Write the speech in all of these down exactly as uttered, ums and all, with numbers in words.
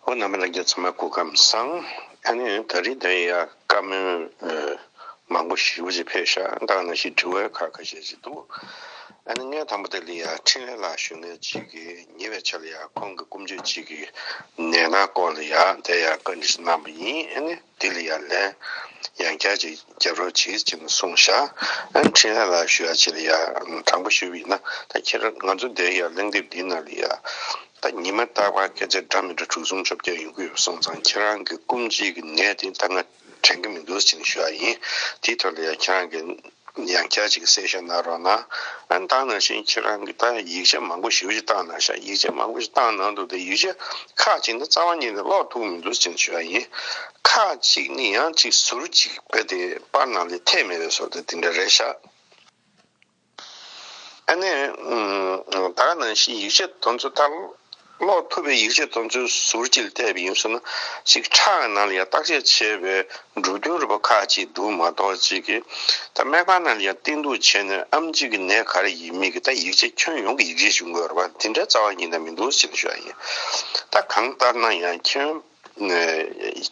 ཨོ་རྣམ་པ་ལྷན་རྒྱས་ཚང་མ་སྐུ་ཁམས་བཟང་། ཨ་ནི་ད་རེས་དེ་ཡ་བཀའ་མོལ་ཨ་མང་པོ་ཞེ་པོ་ཅིག་ཕེབས་ཤག་ད་ག་ནང་བཞིན་དྲི་བ་ཁག་ཁ་ཤས་ཅིག་འདུག་ཨ་ནི་ངས་དང་པོ་དེ་ལ་ཡ་འཕྲིན་ལས་ལགས་ཞུ་མཁན་ཅིག་གིས་ཉེ་བའི་ཆར་ལ་ཡ་ཁོང་གི་སྐུ་མཆེད་ཅིག་གི་ནད་ན་སྐོར་ལ་ཡ་དེ་ཡ་བཀའ་འདྲི་ཞིག་གནང་པ་ཡིན། ཨ་ནི་དེ་ལ་ཡ་ལན་ཡང་བསྐྱར་ཅིག་རྒྱབ་རོགས་བྱེད་ཅེས་གསུངས་ཤག་ཨ་ནི་འཕྲིན་ལས་ལགས་ཞུ་ཡ་ཅིག་ལ་ཡ་དྲང་པོ་ཞུས་པ་ཡིན་ན། ད་ཁྱེད་རང་ང་ཚོ་འདིར་ཡ་གླེང་དེབ་འདི་ནང་ལ་ཡ་ད་ཉི་མ་རྟག་པར་སྐད་ཆ་འདྲ་མི་འདྲ་དྲུག་གསུམ་བཅོ་བརྒྱད་ཡོང་གི་ཡོད་པ་སོང་ཙང་། ཁྱེད་རང་གི་སྐུ་མཆེད་ཀྱི་ནད་དེ་ད་ང་དྲན་གྱི་མི་འདུག་ཅེས་ཞུ་ཡ་ཡིན། དེའི་ཐོག་ལ་ཡ་ཁྱེད་རང་གི་ཡང་བསྐྱར་ཅིག་གསལ་བཤད་གནང་རོགས་གནང་། ཨ་ནི་ད་ག་ནང་བཞིན་ཁྱེད་རང་གིས་ད་ཡིག་ཆ་མང་པོ་ཞེ་པོ་ཅིག་བཏང་གནང་ཤག་ཡིག་ཆ་མང་པོ་ཞིག་བཏང་གནང་འདུག་དེ་ཡིག་ཆ་ཁག་ཅིག་ནི་རྩ་བ་ཉིད་ནས་ཀློག་ཐུབ་མི་འདུག་ཅེས་ཞུ་ཡ་ཡིན། ཁག་ཅིག་ནི་ཡང་ཅིག་ཟུར་ཅིག་རྦད་དེ་པར་ནང་ལ་ཐེབས་མེད་པའི་བཟོ་འདྲ་དེ་འདྲ་རེད་ཤག་ཨ་ནི་ཨུམ་ད་ག་ནང་བཞིན་ཡིག་ཆ་དེ་ཚོ་ད་ཀློག་ཐུབ་པའི་ཡིག་ཆ་དེ་ཚོ་ཟུར་ཅིག་ལ་བལྟས་པ་ཡིན་ཟེར་ན། ཅིག་ཁྲག་ནང་ལ་ཡང་བརྟག་དཔྱད་བྱས་པའི་འགྲོ་དོན་རུ་པ་ཁག་ཅིག་འདུག་མ་གཏོགས། ཅིག་གིས་ད་སྨན་ཁང་ནང་ལ་ཡང་བསྟེན་གཏུགས་བྱས་ནས་ཨེམ་ཆི་གི་ནད་ག་རེ་ཡིན་མིན་གྱི་ད་ཡིག་ཆ་ཁྱོན་ཡོངས་ཀྱི་ཡིག་ཆ་ཞུ་དགོས་རེད་པ། དེ་འདྲ་རྩ་བ་ཉིད་ནས་མི་འདུག་ཅེས་ཞུ་ཡ་ཡིན། ད་གང་ལྟར་ན་ཡང་ཁྱོད་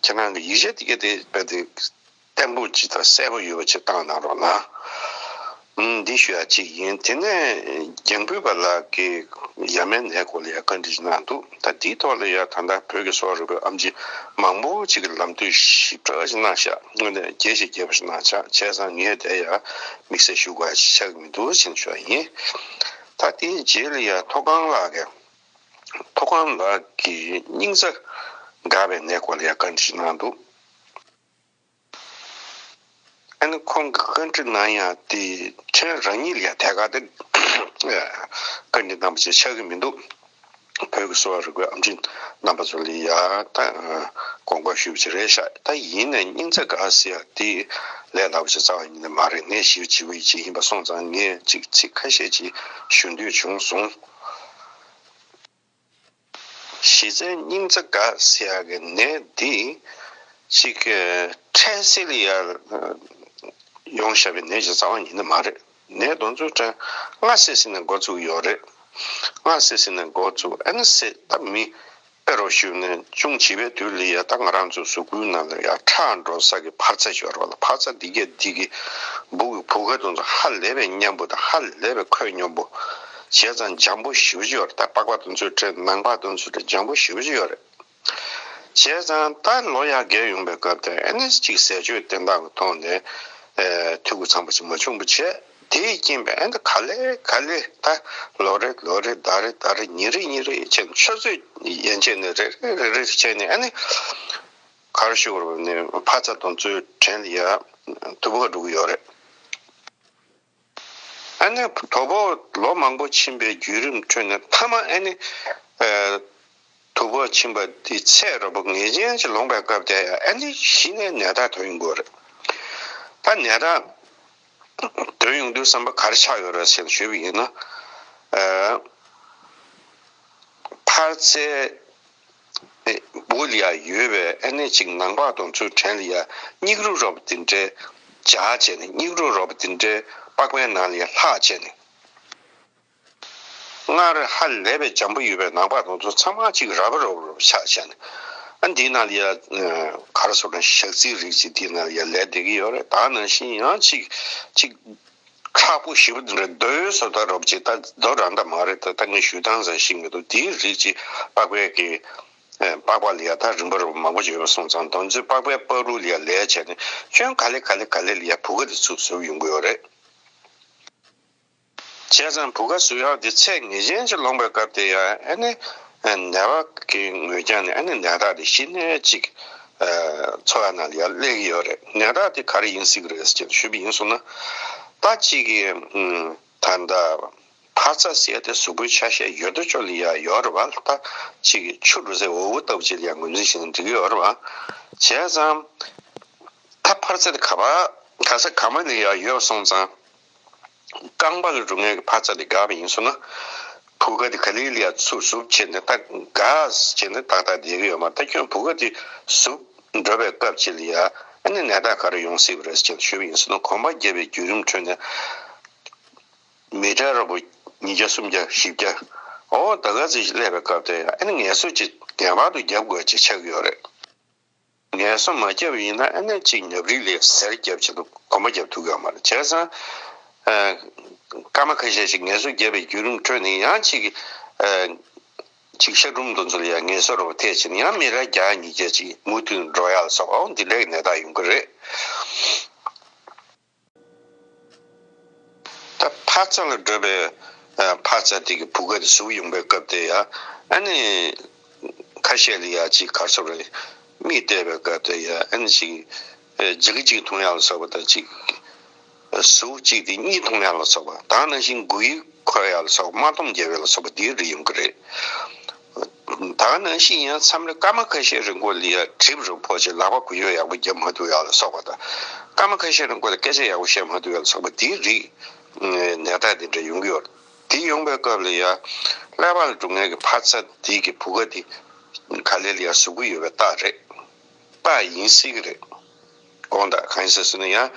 ཁྱེད་རང་གི་ཡིག་ཆ་དེ་ག་དེ་རྦད་དེ་བརྟན་པོ་ཅིག་དང་གསལ་པོ་ཡོད་པ་ཅིག་བཏང་གནང་རོགས་གནང་། ཨུམ། འདི་ཞུ་ཡ་གཅིག་ཡིན། དེ་ནས་རྒྱང་འཕུར་བ་ལགས་ཀྱིས་ཡ་མའི་ནད་སྐོར་ལ་ཡ་བཀའ་འདྲི་ཞིག་གནང་འདུག་ད་འདིའི་ཐོག་ལ་ཡ་ད་ལྟ་བོད་ཀྱི་གསོ་བ་རིག་པའི་ཨེམ་ཆི་མང་པོ་ཅིག་གིས་ལམ་སྟོན་ཞིབ་ཕྲ་ཞིག་གནང་ཤག་དངོས་གནས་རྒྱས་ཤིང་རྒྱས་པ་ཞིག་གནང་ཤག་བྱས་ཙང་ངས་དེ་ཡ་དམིགས་བསལ་ཞུ་དགོས་ཡ་ཞིག་ཆགས་ཀྱི་མི་འདུག་ཅེས་ཞུ་ཡ་ཡིན། ད་དེའི་རྗེས་ལ་ཡ་མཐོ་སྒང་ལགས་ཀྱིས། མཐོ་སྒང་ལགས་ཀྱིས་སྙིང་རྩ་འགག་པའི་ནད་སྐོར་ལ་ཡ་བཀའ་འདྲི་ཞིག་གནང་འདུག་ཨ་ནི་ཁོང་གི་བཀའ་འདྲི་གནང་ཡ་དེ་ཁྱེད་རང་ཉིད་ལ་ཡ་ཐད་ཀར་དེ་བཀའ་འདྲི་གནང་བ་ཞིག་ཆགས་ཀྱི་མི་འདུག་བོད་ཀྱི་གསོ་བ་རིག་པའི་ཨེམ་ཆི་རྣམ་པ་ཚོ་ལ་ཡ་ད་དགོངས་པ་ཞུ་བ་ཞིག་རེད་ཤག་ད་ཡིན་ནའི་སྙིང་རྩ་འགག་ཟེར་ཡ་དེ་ལས་སླ་པོ་ཞིག་རྩ་བ་ཉིད་ནས་མ་རེད། ནད་ཞེ་པོ་ལྗིད་པོ་ཅིག་ཡིན་པ་སོང་ཙང་། ངས་ཅིག་ཚིག་ཁ་ཤས་ཅིག་ཞུ་འདོད་བྱུང་སོང་། གཞི་རྩའི་སྙིང་རྩ་འགག་ཟེར་ཡག་གི་ནད་འདི་ཅིག་འཕྲལ་སེལ་ཡ་ཡོང་བཞག་པའི་ནད་ཅིག་རྩ་བ་ཉིད་ནས་མ་རེད། ནད་དེ་ཚོ་ད་སྔ་སེ་སེ་ནས་འགོ་བཙུགས་ཡོད་རེད། སྔ་སེ་སེ་ནས་འགོ་བཙུགས། ཨ་ནི་སེ་ད་མི་དཔེ་རུ་ཞུས་ནས་ཅུང་ལྗིད་པའི་དུས་ལ་ཡ་ད་ང་རང་ཚོའི་གཟུགས་པོའི་ནང་ལ་ཡ་ཁྲག་འགྲོ་ས་གི་འཕར་རྩ་ཞིག་ཡོད་རེད་པ་ལགས། འཕར་རྩ་འདི་གས་འདི་གི་སྦུག་གི་བུ་ག་དེ་ཚོ་ཧ་ལས་པའི་མཉེན་པོ་དང་ཧ་ལས་པའི་ཁོད་སྙོམས་པོ། བྱས་ཙང་འཇམ་པོ་ཞེ་པོ་ཅིག་ཡོད་རེད། ད་པགས་པ་དེ་ཚོའི་གྲས་ནང་པ་དེ་ཚོའི་གྲས་འཇམ་པོ་ཞེ་པོ་ཅིག་ཡོད་རེད། བྱས་ཙང་ད་ལོ་ཡར་རྒས་ཡོང་པའི་སྐབས་དེ་ཨ་ནི་གཅིག་ཟས་སྤྱོད་བསྟེན་སྟངས་ཀྱི་ཐོག་ནས་ཨེ་འཐུས་སྒོ་ཚང་པོ་ཅིག་མ་བྱུང་བ་བྱས། དེའི་རྐྱེན་པས་ཨ་ནི་ག་ལེ་ག་ལེ་ད་ལོ་རེ་ལོ་རེ་ཟླ་རེ་ཟླ་རེ་ཉིན་རེ་ཉིན་རེ་བྱས་ནས་ཆུ་ཚོད་ཡན་ཆད་ནས་རེ་རེ་རེ་རེ་བྱས་ནས་ཨ་ནི་ག་རེ་ཞུ་དགོས་རེད་པ། ནི་འཕར་རྩ་དེ་ཚོའི་གྲས་ལ་ཡ་དུ་བ་འགྲོ་གི་ཡོད་རེད། ཨ་ནི་དོ་ཕོག་ལོ་མང་པོ་ཕྱིན་པའི་བརྒྱུད་རིམ་ཁྲོད་ནས་མཐའ་མ་ཨ་ནི་ཨ་དོ་ཕོག་ཕྱིན་པ་དེ་ཚད་རོབ་པོ་ངེས་ཅན་ཅིག་ལོངས་པའི་སྐབས་དེ་ཨ་ནི་གཞི་ནས་ནད་རྟགས་ཐོན་ཡོང་གི་ཡོད་རེད། ད་ནད་རྟགས་ཐོན་ཡོང་དུས་ཙམ་པ་ག་རེ་ཆགས་ཡོད་རེད་ཟེར་ཞུས་པ་ཡིན་ན། ཨ་འཕར་རྩའི་སྦུག་ལ་ཡ་ཡོད་པའི་ཨ་ནི་ཅིག་ནང་པ་དེ་ཚོའི་གྲས་ལ་ཡ་སྙིགས་རོ་རོབ་པོ་དེ་འདྲའི་འཇགས་བྱས་ནས། སྙིགས་རོ་རོབ་པོ་དེ་འདྲའི་པགས་པའི་ནང་ལ་ཡ་ལྷག་བྱས་ནས། སྔར་ཧ་ལས་པའི་འཇམ་པོ་ཡོད་པའི་ནང་པ་དེ་ཚོ་ཚང་མ་ཅིག་རབ་རོབ་རོབ་ཆགས་བྱས་ནས། ཨ་འདིའི་ནང་ལ་ཡ་ག་རེ་ཟེར་ན་ཞག་རྩིའི་རིགས་ཅིག་འདིའི་ནང་ལ་ཡ་ལས་བསྡད་ཀྱི་ཡོད་རེད། ད་ནང་བཞིན་ཡང་ཅིག་ཅིག་མཁྲེགས་པོ་ཞེ་པོ་འདི་འདྲ་རྡོའི་བཟོ་ལྟ་རོབ་ཅིག་ད་རྡོ་རང་ད་མ་རེད། ད་ད་ངས་ཞུ་སྟངས་ཙམ་ཞིག་མི་འདུག་དེའི་རིགས་ཅིག་པགས་པའི་གི་ཨེ་པགས་པ་ལ་ཡ་ད་རིམ་པ་རོབ་མང་པོ་ཅིག་ཡོད་པ་སོང་ཙང་། དེ་ཚོའི་པགས་པའི་པ་རུ་ལ་ཡ་ལས་བྱས་ནས་ཁྱོན་ག་ལེ་ག་ལེ་ག་ལེ་ལ་ཡ་བུ་ག་དེ་ཚུར་ཟུག་ཡོང་གི་ཡོད་རེད། བྱས་ཙང་བུ་ག་ཟུག་ཡག་དེ་ཚད་ངེས་ཅན་ཅིག་ལོངས་པའི་སྐབས་དེ་ཡ་ཨ་ནི་ནད་པ་གི་ངོས་རྒྱང་ནས་ཨ་ནི་ནད་རྟགས་དེ་གཞི་ནས་ཅིག་ཨ་འཚོ་བ་ནང་ལ་ཡ་སླེབས་ཀྱི་ཡོད་རེད། ནད་རྟགས་དེ་ག་རེ་ཡིན་སྲིད་ཀྱི་རེད་ཟེར་ཞུས་པ་ཡིན་སོང་ན། ད་ཅིག་གི་ཨུམ་ད་ལྟ་འཕར་རྩ་ཟེར་ཡ་དེ་གཟུགས་པོའི་ཆ་ཤས་ཡོད་དོ་ཅོག་ལ་ཡ་ཡོད་རེད་པ། ད་ཅིག་གི་ཆུ་འགྲོ་སའི་འོལ་པོ་ལྟ་བུ་ཅིག་ལ་ཡ་ངོས་འཛིན་བྱས་ན་འགྲིག་གི་ཡོད་རེད་པ། བྱས་ཙང་ད་འཕར་རྩ་དེ་ག་པ་ག་ས་ག་མ་ལ་ཡ་ཡོད་སོང་ཙང་། རྐང་པ་ལ་འགྲོ་མཁན་གྱི་འཕར་རྩ་དེ་འགགས་པ་ཡིན་སོང་ན། བུ་ག་དེ་ག་ལེ་ལ་ཡ་ཚུར་ཟུག་བྱས་ནས་ད་འགག་བྱས་ནས་ཏག་ཏག་བསྡད་ཀྱི་ཡོད་མ་རེད། ད་ཁྱོད་བུ་ག་དེ་ཟུག་འགྲོ་བའི་སྐབས་ཅིག་ལ་ཡ་ཨ་ནི་ནད་རྟགས་ག་རེ་ཡོང་སྲིད་པ་རེད་ཅེས་ཞུས་པ་ཡིན་སོང་ན། གོམ་པ་བརྒྱབ་པའི་བརྒྱུད་རིམ་ཁྲོད་ནས་མི་ཊར་རོབ་པོ་ཉིས་བརྒྱ་སུམ་བརྒྱ་བཞི་བརྒྱ་ འོ་ད་ག་ཚོད་ཅིག་སླེབས་པའི་སྐབས་དེ་ཡང་ཨ་ནི་ངལ་གསོ་ཅིག་ངེས་པར་དུ་རྒྱབ་དགོས་ཅིག་ཆགས་ཀྱི་ཡོད་རེད། ངལ་གསོ་མ་བརྒྱབ་ཡིན་ན་ཨ་ནི་ཅིག་ཉབ་རིལ་ལས་གཟེར་རྒྱབ་ཆེད་དུ་གོམ་པ་རྒྱབ་ཐུབ་ཀྱི་ཡོད་མ་རེད། བྱས་ཙང་ཨ་སྐར་མ་ཁ་ཤས་ཤིག་ངལ་གསོ་བརྒྱབ་པའི་བརྒྱུད་རིམ་ཁྲོད་ནས་ཡང་ཅིག་ཨ་ཅིག་ཤ་ཀྲུམ་དེ་ཚོ་ལ་ཡང་ངལ་གསོ་རོགས་ཐེབས་བྱས་ནས་ཡང་མི་ར་བརྒྱ་ཉིས་བརྒྱ་ཅིག་མུ་མཐུད་འགྲོ་ཡག་ལ་སོགས་པ་འོ་འདི་འདྲའི་གནས་སྟངས་ཡོང་གི་རེད། ད་འཕར་རྩ་ལ་འགྲོ་བའི་ཨ་འཕར་རྩ་དེ་གི་བུ་ག་དེ་ཟུག་ཡོང་པའི་སྐབས་དེ་ཡ་ཨ་ནི་ཁ་ཤས་ལ་ཡ་ཅིག་ག་རེ་ཟེར་རེད། མིག་བལྟས་པའི་སྐབས་དེ་ཡ་ཨ་ནི་ཅིག་ཨ་ལྗིད་ཀྱི་ཅིག་མཐོང་ཡག་ལ་སོགས་པ་དང་ཅིག་ཨ་ཟུག་ཅིག་དེ་གཉིད་མཐོང་ཡག་ལ་སོགས་པ་དེ་ནང་བཞིན་མགོ་ཡུ་འཁོར་ཡག་ལ་སོགས་པ་དམར་འདོམས་རྒྱག་པ་ལ་སོགས་པ་དེའི་རིགས་ཡོང་གི་རེད། ད་ག་ནང་བཞིན་ཡང་མཚམས་རེ་སྐར་མ་ཁ་ཤས་རིང་པོ་ལ་ཡ་གྲིབ་རུ་ཕོག་ཅིང་ལག་པ་གུ་ཡངས་ཡག་པོ་རྒྱབ་མ་ཐུབ་ཡག་ལ་སོགས་པ་དང་། སྐར་མ་ཁ་ཤས་རིང་པོ་ལ་སྐད་ཆ་ཡག་པོ་བཤད་མ་ཐུབ་ཡག་ལ་སོགས་པ་དེའི་རིགས་ནད་རྟགས་དེ་འདྲ་ཡོང་གི་ཡོད་རེད། དེ་ཡོང་པའི་སྐབས་ལ་ཡ་ཀླད་པ་ལ་འགྲོ་མཁན་གྱི་འཕར་རྩ་དེ་གི་བུ་ག་དེ་ག་ལེ་ལ་ཡ་ཟུག་གི་ཡོད་པའི་རྟགས་རེད། རྟགས་ཡིན་སྲིད་གི་རེད། དགོངས་དག་གང་ཡིན་ཟེར་ན་ཡང་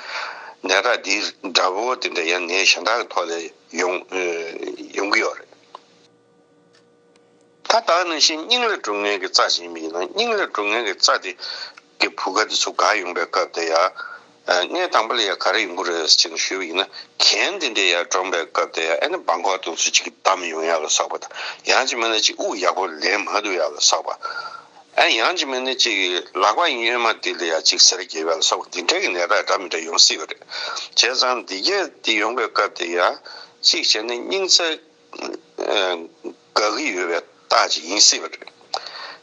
ནད་རྟགས་འདི་འདྲ་བོ་དེ་འདྲ་ཡང་ནད་གཞན་དག་གི་ཐོག་ལ་ཡོང་ཡོང་གི་ཡོད་རེད། ད་ད་ག་ནང་བཞིན་སྙིང་ལ་འགྲོ་མཁན་གྱི་རྩ་ཞིག་ཡིན་པ་ཡིན་ན་སྙིང་ལ་འགྲོ་མཁན་གྱི་རྩ་དེ་གི་བུ་ག་དེ་ཚོ་འགག་ཡོང་པའི་སྐབས་དེ་ཡ། ཨ་ངས་དང་པོ་ལ་ཡ་ག་རེ་ཡོང་གི་རེད་ཟེར་ནས་ཞུས་པ་ཡིན་ན་གན་དེ་འདྲས་ཡ་སྒྲོམ་པའི་སྐབས་དེ་ཡ་ཨ་ནི་སྦྲང་ཁོག་དེ་ཚོ་ཅིག་བསྡམས་ཡོང་ཡ་ལ་སོགས་པ་དང་ཡང་ཅིག་མིན་ན་ཅིག་དབུགས་ཡག་པོ་ལེན་མ་ཐུབ་ཡ་ལ་སོགས་པ། ཨ་ཡང་ཅིག་མིན་ན་ཅིག་ལག་པ་གཡོན་མ་དེ་ལ་ཡ་ཅིག་གཟེར་རྒྱབ་ཡ་ལ་སོགས་པ་དེ་འདྲས་ཀྱི་ནད་རྟགས་འདྲ་མི་འདྲ་ཡོང་སྲིད་པ་རེད། བྱས་ཙང་འདི་གས་དེ་ཡོང་པའི་སྐབས་དེ་ཡ་གཅིག་བྱས་ན་སྙིང་རྩ། འགག་གི་ཡོད་པའི་རྟགས་ཅིག་ཡིན་སྲིད་པ་རེད།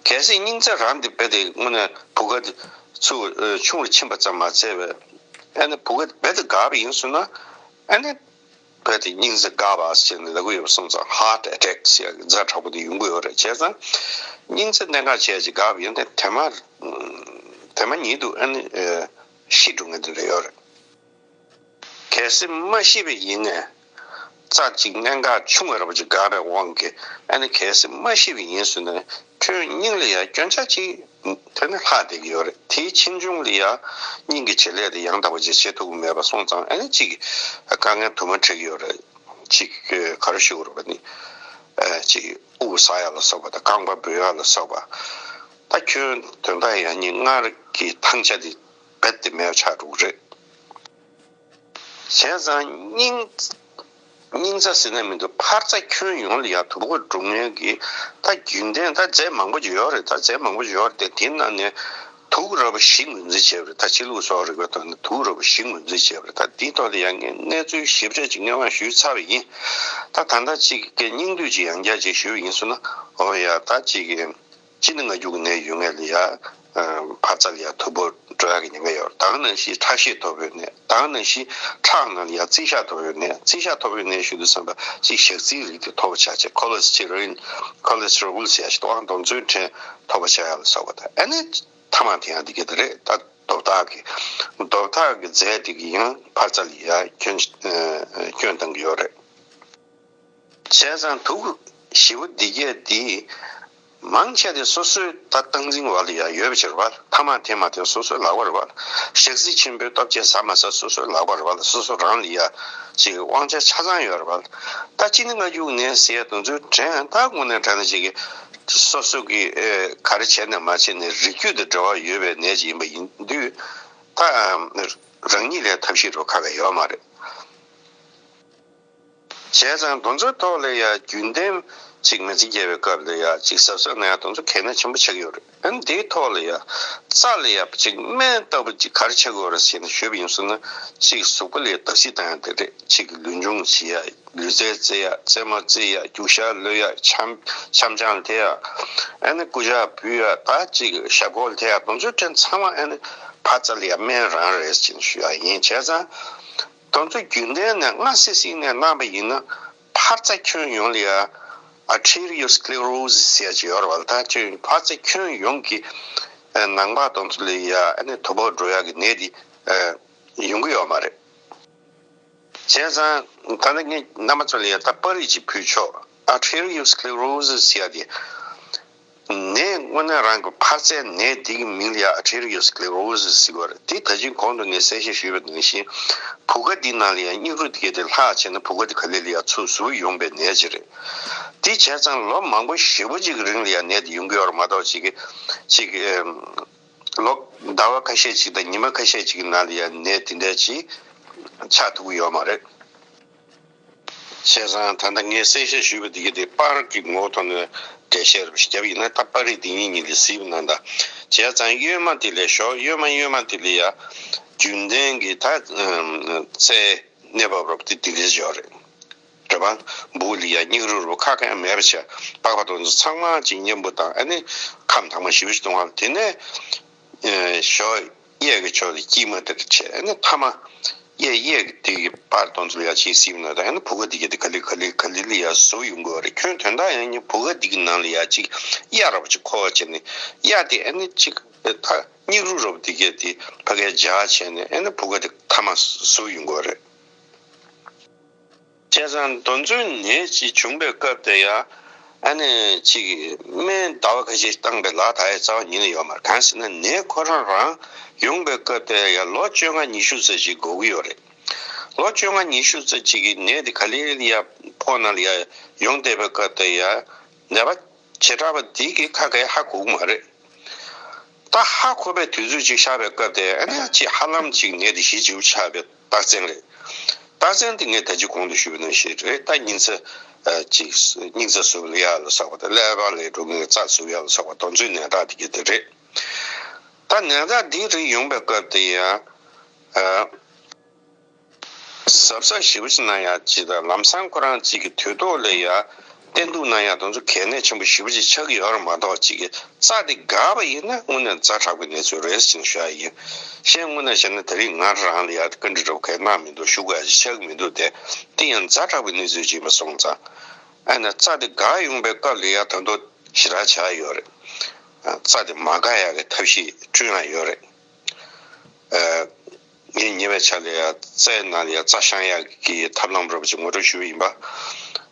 གལ་སྲིད་སྙིང་རྩ་རང་དེ་རྦད་དེ་དངོས་གནས་བུ་ག་དེ་ཚུར་ཆུང་རུ་ཕྱིན་པ་ཙམ་མ་ཚད་པས་ཨ་ནི་བུ་ག་དེ་རྦད་དེ་འགག་པ་ཡིན་ཟེར་ན་ཨ་ནི་རྦད་དེ་སྙིང་རྩ་འགག་པ་ཟེར་ནས་ལབ་ཀྱི་ཡོད་པ་སོང་ཙང་heart attack་ཟེར་ཡག་གི་ཛ་དྲག་པོ་དེ་ཡོང་གི་ཡོད་རེད། བྱས་ཙང་སྙིང་རྩ་གནད་འགག་ཆེ་ཅིག་འགག་པ་ཡིན་ན་དེ་མ་དེ་མ་ཉིད་དུ་ཨ་ནི་ཤི་འགྲོ་མཁན་དེ་འདྲ་ཡོད་རེད། གལ་སྲིད་མ་ཤི་བ་ཡིན་ནའི་རྩ་གཅིག་གནད་འགག་ཆུང་བ་ར་བ་ཅིག་འགག་པའི་དབང་གིས་ཨ་ནི་གལ་སྲིད་མ་ཤི་བ་ཡིན་ཟེར་ན་ཁྱོད་སྙིང་ལ་ཡང་སྐྱོན་ཆ་ཅིག་དེ་ནི་ལྷག་བསྡད་ཀྱི་ཡོད་རེད། དེའི་ཕྱིས་འབྱུང་ལ་ཡང་སྙིང་གི་བྱེད་ལས་དེ་ཡང་དག་པ་ཅིག་བྱེད་ཐུབ་ཀྱི་མེད་པ་སོང་ཙང་ཨ་ནི་ཅིག་དཀའ་ངལ་དུ་མ་འཕྲད་ཀྱི་ཡོད་རེད། ཅིག་ག་རེ་ཞུ་དགོས་རེད་པ་ནི་ཅིག་དབུགས་ཟ་ཡ་ལ་སོགས་པ་དང་རྐང་པ་འབུད་ཡ་ལ་སོགས་པ་ད་ཁྱོད་དོན་དག་ཡང་སྙིང་སྔར་གྱི་ཐང་ཆ་དེ་རྦད་དེ་མེད་པ་ཆགས་འགྲོ་གི་རེད། བྱས་ཙང་སྙིང་སྙིང་རྩ་ཟེར་ན་མི་འདུག་འཕར་རྩ་ཁྱོན་ཡོངས་ལ་ཡང་དུ་བ་འགྲོ་མཁན་གྱི་ད་རྒྱུན་ལྡན་ད་རྫས་མང་པོ་ཅིག་ཡོད་རེད། ད་རྫས་མང་པོ་ཅིག་ཡོད་རེད་དེ་དེའི་ནང་ནས་དུག་ར་བ་བཞི་ངོས་འཛིན་བྱས་པ་རེད། ད་ཕྱི་ལུགས་སོགས་རིག་པའི་ཐོག་ནས་དུག་ར་བ་བཞི་ངོས་འཛིན་བྱས་པ་རེད། ད་འདིའི་ཐོག་ལ་ཡང་ངས་གནས་ཚུལ་ཞིབ་ཕྲ་ཅིག་སྔོན་མ་ཞུས་ཚར་བ་ཡིན། ད་ད་ལྟ་ཅིག་གི་སྙིང་བསྡུས་ཅིག་ཡང་བསྐྱར་ཅིག་ཞུས་པ་ཡིན་སོང་ན་འོ་ཡ་ད་ཅིག་གི་སྤྱི་ནད་མངར་སྐྱུག་གི་ནད་ཡོད་མཁན་ལ་ཡ། འཕར་རྩ་ལ་ཡ་དུ་བ་འགྲོ་ཡག་གི་ཉེན་ཁ་ཡོད་རེད། ད་ག་ནང་བཞིན་ཁྲག་ཤེད་མཐོ་པོའི་ནད། ད་ག་ནང་བཞིན་ཁྲག་ནང་ལ་ཡ་རྩི་ཤ་མཐོ་པོའི་ནད། རྩི་ཤ་མཐོ་པོའི་ནད་ཞུ་དུས་ཙམ་པ་ཅིག་ཞག་རྩིའི་རིགས་དེ་མཐོ་པོ་ཆགས་བྱས་ཁོ་ལེ་སི་ཊི་རོལ་ཁོ་ལེ་སི་ཊི་རོལ་ཟེར་ཡ་ཞིག་འདུག་ཨང་། དུག་མཚོན་ཕྲན་མཐོ་པོ་ཆགས་ཡག་ལ་སོགས་པ་དང་ཨ་ནི་ཐ་མག་འཐེན་ཡག་འདི་ག་དེ་རེད། ད་རྡོབ་ཐག་གི་རྡོབ་ཐག་གི་རྫས་དེ་གིས་ཡང་འཕར་རྩ་ལ་ཡ་སྐྱོན་སྐྱོན་བཏང་གི་ཡོད་རེད། བྱས་ཙང་དུག་ཞི་བ་འདི་གས་འདི་མང་ཆེ་དེ་སོ་སོའི་ད་སྟངས་འཛིན་འོག་ལ་ཡང་ཡོད་པ་ཅིག་རེད་པ། ཐ་མག་འཐེན་མ་འཐེན་སོ་སོའི་ལག་པ་རེད་པ། ཞག་རྩི་ཆེན་པོའི་སྟོབས་ཆེན་ཟ་མ་ཟ་སོ་སོའི་ལག་པ་རེད་པ། སོ་སོ་རང་ལ་ཡ་ཅིག་དབང་ཆ་ཆ་ཚང་ཡོད་རེད་པ། ད་སྤྱི་ནད་མངར་སྐྱུག་ནད་ཟེར་ཡ་དེ་ཚོའི་གྲས་ད་དངོས་གནས་དྲང་གནས་ཅིག་གི་སོ་སོ་གི་ཨེ་ག་རེ་བྱས་ནས་མ་བྱས་ནས་རིགས་རྒྱུད་དང་འབྲེལ་བ་ཡོད་པའི་ནད་ཅིག་ཡིན་པ་ཡིན་དུས་ད་རང་ཉིད་ལ་ཐབས་ཤེས་རུ་ཁག་ག་ཡོད་མ་རེད། བྱས་ཙང་དེ་ཚོའི་ཐོག་ལ་ཡང་རྒྱུན་ལྡན་ཅིག་མི་ཚེ་སྐྱེལ་བའི་སྐབས་ལ་ཡང་ཅིག་གཟབ་གཟབ་གནང་ཡག་དེ་ཚོ་གལ་གནད་ཆེན་པོ་ཆགས་ཀྱི་ཡོད་རེད། ཨ་ནི་དེའི་ཐོག་ལ་ཡང་རྩ་ལ་ཡང་ཅིག་སྨན་ལྟ་བུ་ཅིག་ག་རེ་ཆགས་ཀྱི་ཡོད་རེད་ཟེར་ནས་ཞུས་པ་ཡིན་སོང་ན་ཅིག་གཟུགས་པོ་ལ་ཡང་བརྡབ་གསིག་བཏང་ཡག་དེ་རེད། ཅིག་ལུས་སྦྱོང་བྱེད་ཡག་ལུས་རྩལ་རྩེ་ཡག་རྩེད་མོ་རྩེ་ཡག་རྒྱུག་ཤར་གློད་ཡག་འཆམ་འཆམ་འཆམ་འཆམ་འཐེན་ཡག་ཨ་ནི་རྐུབ་བཀྱག་འབུད་ཡག་ད་ཅིག་ཞབས་སྐོར་འཐེན་ཡག་དེ་ཚོའི་གྲས་ཚང་མ་ཨ་ནི་འཕར་རྩ་ལ་ཡང་སྨན་རང་རེད་ཅེས་ཞུ་ཡག་ཡིན། བྱས་ཙང་དེ་ཚོ་རྒྱུན་ལྡན་ནས་སྔ་སེ་སེ་ནས་གནང་བ་ཡིན་ན་འཕར་རྩ་ཁྱོན་ཡོངས་ལ་ཡང་arteriosclerosis་ཟེར་ཡག་ཅིག་ཡོད་རེད་པ། ད་ཁྱོད་འཕར་རྩ་ཁྱོན་ཡོངས་ཀྱི་ནང་པ་དེ་ཚོ་ལ་ཡང་ཨ་ནི་དུ་བ་འགྲོ་ཡག་གི་ནད་དེ་ཡོང་གི་ཡོད་མ་རེད། བྱས་ཙང་ད་ནི་ངས་རྣམ་པ་ཚོ་ལ་ཡ་ད་པར་རིས་ཅིག་ཕུལ་ཆོག arteriosclerosis་ཟེར་ཡག་དེ་ནད་དངོས་གནས་རང་གི་འཕར་རྩའི་ནད་འདི་གི་མིང་ལ་ཡ་arteriosclerosis་ཟེར་བ་རེད། དེ་ད་ཅིང་གོང་དུ་ངས་གསལ་བཤད་ཞུས་པ་ནང་བཞིན་བུ་ག་འདི་ནང་ལ་ཡ་སྙིགས་རོ་དེ་གས་དེ་ལྷག་བྱས་ན་བུ་ག་དེ་ག་ལེ་ལ་ཡ་ཚུར་ཟུར་ཡོང་པའི་ནད་ཅིག་རེད། དེ་བྱས་ཙང་ལོ་མང་པོ་ཞེ་པོ་ཅིག་གི་རིང་ལ་ཡང་ནད་དེ་ཡོང་གི་ཡོད་རེད་མ་གཏོགས་ཅིག་གི་ཅིག་གི་ལོ་ཟླ་བ་ཁ་ཤས་ཅིག་དང་ཉི་མ་ཁ་ཤས་ཅིག་གི་ནང་ལ་ཡང་ནད་དེ་འདྲ་ཅིག་ཆགས་ཐུབ་ཀྱི་ཡོད་མ་རེད། བྱས་ཙང་ད་ལྟ་ངས་གསལ་བཤད་ཞུས་པ་འདི་ག་དེ་པར་གྱི་ངོ་བོ་ཐོག་ནས་འགྲེལ་བཤད་རེ་བརྒྱབ་ཡིན་ན། ད་པར་རིས་འདི་ཉིད་ཉིད་ལ་གཟིགས་པ་ན་ད། བྱས་ཙང་གཡོན་མ་དེ་ལས་ཞོག་གཡོན་མ་གཡོན་མ་དེ་ལ་ཡ་རྒྱུན་ལྡན་གྱི་ད་རྩའི་གནས་བབ་རོབ་དེ་འདི་འདྲ་ཅིག་ཡོད་རེད། རེད་པ། སྦུག་ལ་ཡ་སྙིགས་རོ་རོ་ཁ་ཁ་མེད་པ་བྱས། པགས་པ་དེ་ཚོ་ཚང་མ་ཅིག་མཉམ་པོ་དང་ཨ་ནི་ཁམས་དྭངས་མ་ཞེ་པོ་ཅིག་གཏོང་བ། དེ་ནས་ཞོག་གཡས་ཀྱི་ཕྱོགས་ལ་དཀྱིལ་མ་དེར་བྱས། ཨ་ནི་མཐའ་མ་གཡས་གཡས་ཀྱི་དེ་གི་པར་དེ་ཚོ་ལ་ཡ་ཅིག་གཟིགས་ན་ད་ཨ་ནི་བུ་ག་དེ་གི་དེ་ག་ལེ་ག་ལེ་ག་ལེ་ལ་ཡ་ཟུག་ཡོང་གི་ཡོད་རེད། ཁྱོན་དོན་དག་ཡང་ནི་བུ་ག་དེ་གི་ནང་ལ་ཡ་ཅིག་གཡའ་ར་བ་ཅིག་འཁོར་བ་བྱས་ནས་གཡའ་དེ་ཨ་ནི་ཅིག་ད་སྙིགས་རོ་རོབ་དེ་གས་དེ་ཕ་གིར་འཇགས་བྱས་ནས་ཨ་ནི་བུ་ག་དེ་མཐའ་མ་ཟུག་ཡོང་གི་ཡོད་རེད། བྱས་ཙང་དེ་ཚོའི་ནད་ཅིག་བྱུང་བའི་སྐབས་དེ་ཡ་ཨ་ནི་ཅིག་སྨན་ཟླ་བ་ཁ་ཤས་བཏང་པའི་ལག་ད་ཡ་རྩ་བ་ཉིད་ནས་ཡོད་མ་རེད། གང་ཟེར་ན་ནད་ཁོ་རང་རང་ཡོང་བའི་སྐབས་དེ་ཡ་ལོ་བཅོ་ལྔ་ཉི་ཤུ་ཙམ་ཞིག་འགོར་གྱི་ཡོད་རེད། ལོ་བཅོ་ལྔ་ཉི་ཤུ་ཙམ་ཅིག་གི་ནད་དེ་ག་ལེ་ལ་ཡ་ཕོ་ནང་ལ་ཡ་ཡོང་བསྡད་པའི་སྐབས་དེ་ཡ་ནད་པ་བྱེ་བྲག་པ་འདི་གིས་ཁ་ཁ་ཧ་གོ་གི་མ་རེད། ད་ཧ་གོ་བའི་དུས་ཚོད་ཅིག་ཤར་བའི་སྐབས་དེ་ཨ་ནི་ཅིག་ཧ་ལམ་ཅིག་ནད་དེ་ཞི་འགྲོ་ཆགས་པའི་རྟགས་མཚན་རེད། རྟགས་མཚན་དེ་ངས་ད་ཅི་གོང་དུ་ཞུས་པ་ནང་བཞིན་རེད། ད་སྙིང་རྩ་ཨ་ཅིག་སྙིང་རྩ་ཟུག་ཡག་ལ་སོགས་པ་དང་ཀླད་པ་ལ་འགྲོ་མཁན་གྱི་རྩ་ཟུག་ཡག་ལ་སོགས་པ་དེ་ཚོའི་ནད་རྟགས་དེ་ག་དེ་རེད། ད་ནད་རྟགས་འདི་རིགས་ཡོང་བའི་སྐབས་དེ་ཡང་ཨ། གཟབ་གཟབ་ཞེ་པོ་ཅིག་གནང་ཡག་ཅིག་དང་ལམ་སང་ཁོ་རང་ཅིག་གི་དུས་ཐོག་ལ་ཡ་བསྟེན་གཏུག་གནང་ཡག་དེ་ཚོ་གལ་གནད་ཆེན་པོ་ཞེ་པོ་ཅིག་ཆགས་ཀྱི་ཡོད་རེད་མ་གཏོགས། ཅིག་གི་རྩ་དེ་འགག་པ་ཡིན་ན་དངོས་གནས་ཛ་དྲག་པའི་གནས་ཚུལ་རེད་ཅེས་ཞུ་ཡག་ཡིན། གཞན་དངོས་གནས་བྱས་ན་ད་རེས་ང་རང་ལ་ཡ་བཀའ་འདྲི་འདྲ་པོ་གང་ཡང་གནང་མི་འདུག་ཞུ་དགོས་ཡག་ཅིག་ཆགས་ཀྱི་མི་འདུག་དེ་དེ་ཡང་ཛ་དྲག་པའི་གནས་ཚུལ་ཅིག་ཡིན་པ་སོང་ཙང་། ཨ་ནི་རྩ་དེ་འགག་ཡོང་པའི་སྐབས་ལ་ཡ་ད་དུང་ཞེ་དྲག་ཆགས་ཡོད་རེད། རྩ་དེ་མ་འགག་ཡག་གི་ཐབས་ཤེས་བསྐྲུན་ཡག་ཡོད་རེད། ཨ། ངས་ཉེ་བའི་ཆར་ལ་ཡ་རྩའི་ནང་ལ་ཡ་རྩ་བཤང་ཡག་གི་ཐབས་ལམ་འདྲ་པོ་ཅིག་ངོ་སྤྲོད་ཞུས་པ་ཡིན་པ།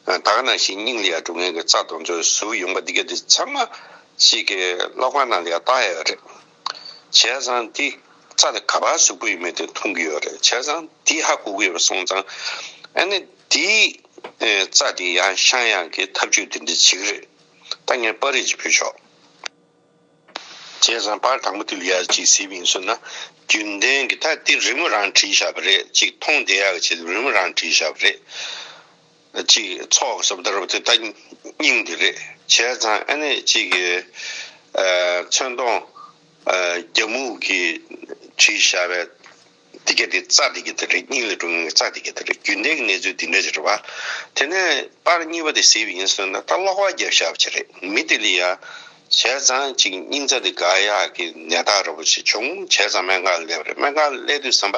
ད་ག་ནང་བཞིན་སྙིང་ལ་ཡ་འགྲོ་མཁན་གྱི་རྩ་དེ་ཚོ་ཟུག་ཡོང་པ་འདི་ག་འདི་ཚང་མ་ཅིག་གི་གློག་པར་ནང་ལ་ཡ་བལྟ་ཡག་རེད། བྱས་ཙང་འདི་རྩ་དེ་ག་པར་ཟུག་པོ་ཡོད་མེད་དེ་མཐོང་གི་ཡོད་རེད། བྱས་ཙང་འདི་ཧ་གོ་གི་ཡོད་པ་སོང་ཙང་ཨ་ནི་འདི་རྩ་དེ་ཡ་བཤང་ཡག་གི་ཐབས་ཇུས་དེ་འདྲ་བྱེད་ཀྱི་རེད། ད་ངས་པར་རིས་ཅིག་ཕུལ་ཆོག་བྱས་ཙང་པར་དང་པོ་དེ་ལ་ཡ་ཅིག་གཟིགས་པ་ཡིན་ཟེར་ན། རྒྱུན་ལྡན་གྱི་ད་དེ་རི་མོ་རང་བྲིས་བཞག་པ་རེད། ཅིག་མཐོང་བསྡད་ཡག་གི་ཆེད་དུ་རི་མོ་རང་བྲིས་བཞག་པ་རེད། ཅིག་ཚོགས་སོབ་ད་རབ་དེ་ད་སྙིང་དེ་རེད། བྱས་ཙང་ཨ་ནི་ཅིག་གི་ཨ་ཚོན་མདོངས་ཨ་རྒྱ་སྨུག་གིས་བྲིས་བཞག་པའི། འདི་ག་དེ་རྩ་འདི་ག་དེ་རེད། སྙིང་ལ་འགྲོ་མཁན་གྱི་རྩ་འདི་ག་དེ་རེད། རྒྱུན་ལྡན་གྱི་གནས་ཚུལ་འདི་འདྲ་ཅིག་རེད་པ། དེ་ནས་པར་གཉིས་པ་དེ་གཟིགས་པ་ཡིན་ཟེར་ན་ད་གློག་པར་བརྒྱབ་བཞག་པ་ཅིག་རེད། མི་དེ་ལ་ཡ་བྱས་ཙང་ཅིག་སྙིང་རྩ་དེ་འགག་ཡག་གི་ནད་རྟགས་འདྲ་པོ་ཅིག་བྱུང་། བྱས་ཙང་སྨན་ཁང་ལ་སླེབས་པ་རེད། སྨན་ཁང་ལ་སླེབས་དུས་ཙམ་པ་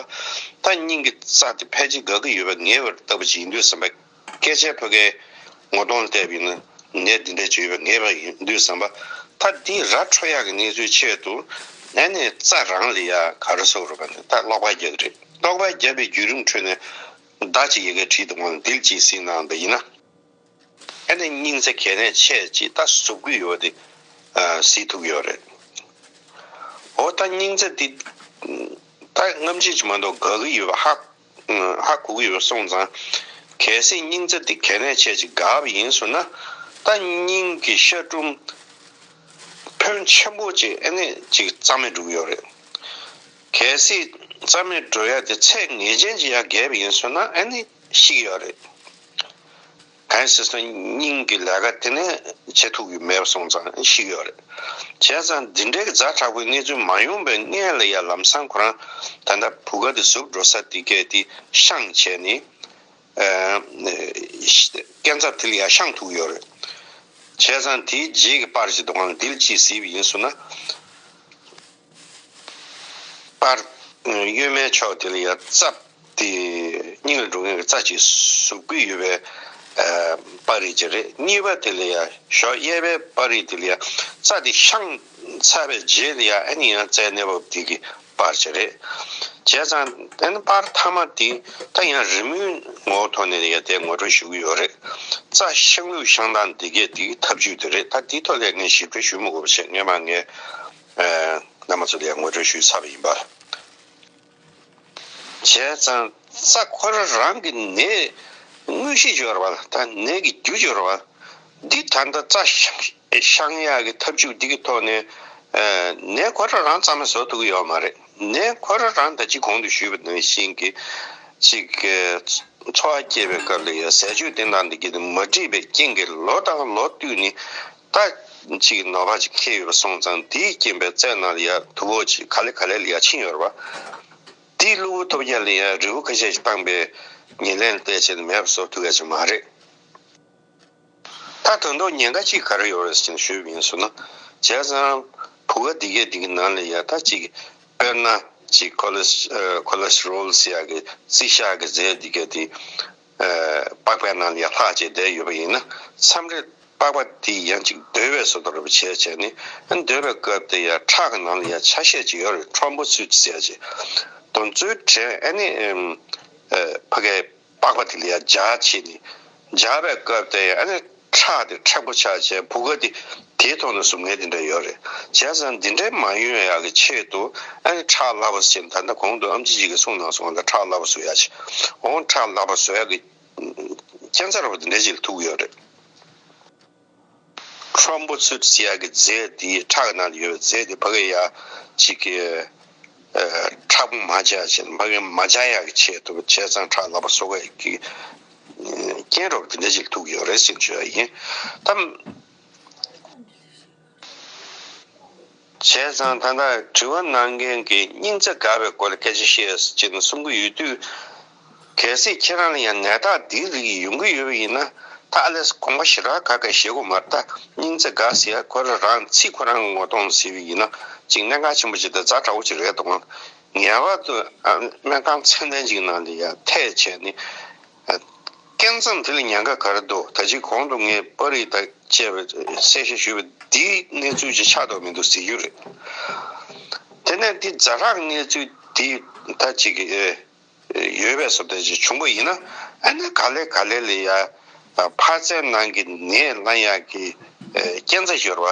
ད་སྙིང་གི་རྩ་དེ་ཕལ་ཆེར་འགག་གི་ཡོད་པ་ངེས་པ་ལྟ་བུ་ཅིག་ཡིན་དུས་ཙམ་པ། སྐད་ཆའི་ཕ་གིའི་ངོ་གདོང་བལྟས་པ་ཡིན་ན་ནད་འདི་འདྲ་ཅིག་ཡོད་པ་ངེས་པ་ཡིན་དུས་ཙམ་པ། ད་འདི་ར་འཕྲོད་ཡག་གི་གནས་ཚུལ་ཆེད་དུ་ཨ་ནི་རྩ་རང་ལ་ཡ་ག་རེ་ཟེར་དགོས་རེད་པ་ནི་ད་གློག་པར་རྒྱག་གི་རེད། གློག་པར་རྒྱག་པའི་བརྒྱུད་རིམ་ཁྲོད་ནས་བརྡ་ཅིག་ཡ་གིར་བྲིས་འདུག་ག་འདི་ལ་ཅིག་གཟིགས་གནང་བ་ཡིན་ན། ཨ་ནི་སྙིང་རྩ་གལ་གནད་ཆེ་ཅིག་ད་ཟུག་གི་ཡོད་པ་དེ་གཟིགས་ཐུབ་ཀྱི་ཡོད་རེད། འོ་ད་སྙིང་རྩ་འདི་ད་སྔ་ཕྱི་ཅིག་མ་གཏོགས་འགག་གི་ཡོད་པ་ཧ། ཧ་གོ་གི་ཡོད་སོང་ཙང་། གལ་སྲིད་སྙིང་རྩ་འདི་གལ་གནད་ཆེ་ཅིག་འགག་པ་ཡིན་ཟེར་ན། ད་སྙིང་གི་ཤ་གྲུམ་ཕོན་ཆེན་པོ་ཅིག་ཨ་ནི་ཅིག་རྩ་མེད་འགྲོ་གི་ཡོད་རེད། གལ་སྲིད་རྩ་མེད་འགྲོ་ཡ་དེ་ཚད་ངེས་ཅན་ཅིག་ཡར་བརྒལ་བ་ཡིན་ཟེར་ན་ཨ་ནི་ཤི་གི་ཡོད་རེད། གང་ཡིན་ཟེར་ན་སྙིང་གི་ལས་ཀ་དེ་ནས་བྱེད་ཐུབ་ཀྱི་མེད་པ་སོང་ཙང་ཤི་གི་ཡོད་རེད། བྱས་ཙང་འདི་འདྲའི་ཛ་དྲག་པོའི་གནས་ཚུལ་མ་ཡོང་པའི་སྔོན་ལ་ཡ་ལམ་སང་ཁོ་རང་ད་ལྟ་བུ་ག་དེ་ཟུག་འགྲོ་ས་དེ་གས་དེ་བཤང་བྱས་ནས་ཨ་སྐས་འཛེག་དེ་ལ་ཡ་བཤང་ཐུབ་ཀྱི་ཡོད་རེད། བྱས་ཙང་དེའི་རྗེས་ཀྱི་པར་ཞིག་འདུག་ག་འདི་ལ་ཅིག་གཟིགས་པ་ཡིན་ཟེར་ན། པར་གཡོན་མའི་ཕྱོགས་དེ་ལ་ཡ་རྩ་དེ་སྙིང་ལ་འགྲོ་མཁན་གྱི་རྩ་ཅིག་ཟུག་གི་ཡོད་པའི་ཨ་པར་རིས་ཅིག་རེད། གཉིས་པ་དེ་ལ་ཡ་ཞོག་གཡས་པའི་པར་རིས་དེ་ལ་ཡ་རྩ་དེ་བཤང་ཚར་བའི་རྗེས་ལ་ཡ་ཨ་ནི་ཡང་རྩའི་གནས་བབ་དེ་གི་པར་ཅིག་རེད། བྱས་ཙང་ཨ་ནི་པར་མཐའ་མ་དེ་ད་ཡང་རི་མོའི་ངོ་བོ་ཐོག་ནས་ཡ་དེ་ངོ་སྤྲོད་ཞུ་གི་ཡོད་རེད། རྩ་བཤང་ལུགས་བཤང་སྟངས་དེ་གས་དེ་གི་ཐབས་ཇུས་དེ་རེད། ད་དེའི་ཐོག་ལ་ངས་ཞིབ་ཕྲ་ཞུ་མི་དགོས་པ་བྱས། སྔོན་མ་ངས་ཨ་རྣམ་པ་ཚོ་ལ་ཡང་ངོ་སྤྲོད་ཞུས་ཚར་བ་ཡིན་པ། བྱས་ཙང་རྩ་ཁོ་རང་རང་གི་ནད་དངོས་གཞི་སྦྱོར་བ་ལ་ད་ནད་ཀྱི་རྒྱུ་སྦྱོར་བ། འདི་ད་ལྟ་རྩྭ་བཤང་ཡག་གི་ཐབས་ཇུས་འདི་གི་ཐོག་ནས་ནད་ཁོ་རང་རང་རྩ་མེད་བཟོ་ཐུབ་ཀྱི་ཡོད་མ་རེད། ནད་ཁོ་རང་རང་ད་ཅི་གོང་དུ་ཞུས་པ་ནང་བཞིན་གྱི་ཅིག་འཚོ་བ་སྐྱེལ་བའི་སྐབས་ལ་ཡང་ཟས་སྤྱོད་བསྟེན་སྟངས་འདི་གི་མ་འགྲིག་པའི་རྐྱེན་གྱིས་ལོ་དང་ལོ་བསྟུད་ནས་ད་ཅིག་ནད་པ་ཅིག་འཁེལ་ཡོད་པ་སོང་ཙང་དེའི་རྐྱེན་པས་རྩའི་ནང་ལ་ཡང་དུག་འོ་ཅིག་ག་ལེ་ག་ལེ་ལ་ཡང་ཕྱིན་ཡོད་རེད་བ། དེའི་གློ་བུར་ཐོལ་རྒྱག་ལ་ཡང་རིལ་བུ་ཁ་ཤས་ཤིག་བཏང་པའི་ཉེར་ལེན་བལྟས་བྱས་ནས་མེད་པ་བཟོ་ཐུབ་ཡ་ཅིག་མ་རེད། ད་དོན་དུ་ཉེན་ཁ་གཅིག་ག་རེ་ཡོད་རེད་ཟེར་ནས་ཞུས་པ་ཡིན་ཟེར་ན། བྱས་ཙང་བུ་ག་འདི་གས་འདི་གི་ནང་ལ་ཡ་ད་གཅིག་དཔེར་ན་གཅིག་ཁོ་ལེ་ཁོ་ལེ་སི་ཊི་རོལ་ཟེར་ཡ་གི་རྩི་ཤ་གི་རྫས་འདི་གས་དེ་པགས་པའི་ནང་ལ་ཡ་ལྷག་བྱས་བསྡད་ཡོད་པ་ཡིན་ན། མཚམས་རེ་པགས་པ་དེ་ཡང་གཅིག་སྡོད་པའི་བཟོ་འདྲ་བྱས་བྱས་ནས་སྡོད་པའི་སྐབས་དེ་ཡ་ཁྲག་གི་ནང་ལ་ཡ་ཆ་ཤས་ཅིག་ཡོད་རེད། ཁྲོམ་བུ་ཚུད་ཟེར་ཡ་ཅིག་དེ་ཚོའི་གྲས་ཨ་ནི་ཕ་གའི་པགས་པ་དེ་ལ་ཡང་འཇག་བྱས་ནས། འཇག་པའི་སྐབས་དེ་ཨ་ནི་ཁྲག་དེ་མཁྲེགས་པོ་ཆགས་བྱས་བུ་ག་དེ་དེའི་ཐོག་ནས་ཟུག་ངན་དེ་འདྲ་ཡོད་རེད། བྱས་ཙང་འདི་འདྲའི་མ་ཡོང་ཡག་གི་ཆེད་དུ་ཨ་ནི་ཁྲག་ལྷག་པོ་ཟེར་ད་ལྟ་གོང་དུ་ཨེམ་ཆི་ཅིག་གིས་གསུངས་གནང་སོང་ལ། ཁྲག་ལྷག་པོ་བཟོ་ཡག་ཅིག་འོང་། ཁྲག་ལྷག་པོ་བཟོ་ཡག་གི་རྐྱེན་རྩ་འདྲ་བོ་དེ་འདྲ་ཅིག་ལ་ཐུག་ཡོད་རེད། ཁྲོམ་བུ་ཚུད་ཟེར་ཡག་གི་རྫས་དེ་ཁྲག་གི་ནང་ལ་ཡོད་པའི་རྫས་དེ་ཕ་གི་ཡ་གཅིག་གི་ཁྲག་ཕུང་མ་འཇག་བྱས་ནས་ཕ་གི་མ་འཇག་ཡག་གི་ཆེད་དུ་བྱས་ཙང་ཁྲག་ལྷག་པོ་བཟོ་དགོས་ཀྱི་རྐྱེན་རོགས་དེ་འདྲ་ཅིག་ཐུག་ཡོད་རེད་ཟེར་བརྗོད་ཡ་ཡིན། ད་བྱས་ཙང་ད་ལྟ་དྲི་བ་གནང་མཁན་གྱིས་སྙིང་རྩ་འགག་པའི་སྐོར་ལ་སྐད་ཆ་བཤད་ཟེར་ནས་གསུང་གི་ཡོད་དུས། གལ་སྲིད་ཁྱེད་རང་ལ་ཡང་ནད་རྟགས་འདིའི་རིགས་ཡོང་གི་ཡོད་པ་ཡིན་ན། ད་ཨ་ལས་དགོངས་པ་ཞེ་དྲག་དགའ་དགའ་བཞེས་དགོས་མ་རེད། ད་སྙིང་རྩ་འགག་ཟེར་ཡ་ཁོ་རང་རང་ཚིག་ཁོ་རང་ངོ་གདོང་ཟེར་བ་ཡིན་ན་ཅིག་གནད་འགག་ཆེན་པོ་ཅིག་དང་ཛ་དྲག་པོ་ཅིག་རེད་འདུག་ངེས་པར་དུ་ཨ་སྨན་ཁང་ཚད་ལྡན་ཅིག་ནང་ལ་ཡ་ཐད་བྱས་ནས། ཨ་སྐབས་མཚམས་དེ་ལ་ཉེན་ཁ་ག་རེ་འདུག་ད་ཅིག་གོང་དུ་ངས་པར་རིས་དང་བཅས་པའི་གསལ་བཤད་ཞུས་པ་འདིའི་གནས་ཚུལ་ཅིག་ཆགས་འདུག་མི་འདུག་ཟེར་རྒྱུ་རེད། དེ་ནས་འདི་ཛ་དྲག་གནས་ཚུལ་འདི་ད་ཅིག་ཨེ། ཡོད་པའི་བཟོ་ལྟ་ཅིག་བྱུང་པ་ཡིན་ན། ཨ་ནི་ག་ལེ་ག་ལེ་ལ་ཡ་འཕར་རྩའི་ནང་གི་ནད་ལངས་ཡག་གི་རྐྱེན་རྩ་ཡོད་རེད་